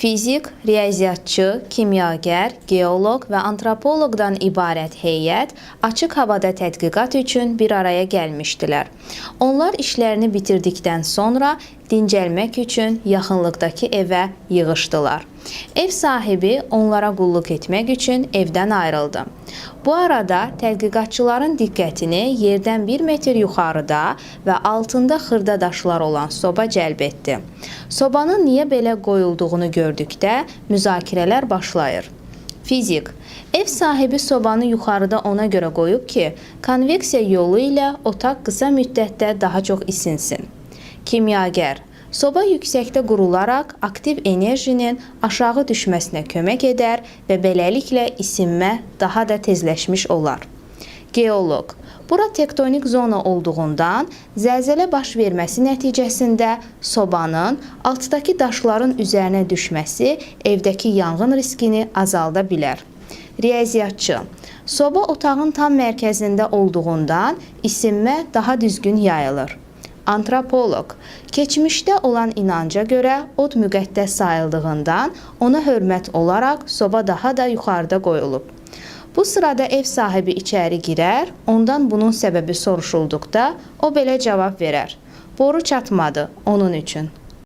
Fizik, riyaziyyatçı, kimyagər, geoloq və antropoloqdan ibarət heyət açıq havada tədqiqat üçün bir araya gəlmişdilər. Onlar işlərini bitirdikdən sonra dincəlmək üçün yaxınlıqdakı evə yığışdılar. Ev sahibi onlara qulluq etmək üçün evdən ayrıldı. Bu arada tədqiqatçıların diqqətini yerdən 1 metr yuxarıda və altında xırda daşlar olan soba cəlb etdi. Sobanın niyə belə qoyulduğunu gördükdə müzakirələr başlayır. Fizik. Ev sahibi sobanı yuxarıda ona görə qoyub ki, konveksiya yolu ilə otaq qısa müddətdə daha çox isinsin. Kimyagər. Soba yüksəkdə qurularaq aktiv enerjinin aşağı düşməsinə kömək edər və beləliklə isinmə daha da tezləşmiş olar. Geoloq. Bura tektonik zona olduğundan zəlzələ baş verməsi nəticəsində sobanın altdakı daşların üzərinə düşməsi evdəki yanğın riskini azalda bilər. Riyaziyyatçı. Soba otağın tam mərkəzində olduğundan isinmə daha düzgün yayılır. Antropoloq. Keçmişdə olan inanca görə od müqəddəs sayıldığından ona hörmət olaraq soba daha da yuxarıda qoyulub. Bu sırada ev sahibi içəri girər, ondan bunun səbəbi soruşulduqda o belə cavab verər: Boru çatmadı onun üçün.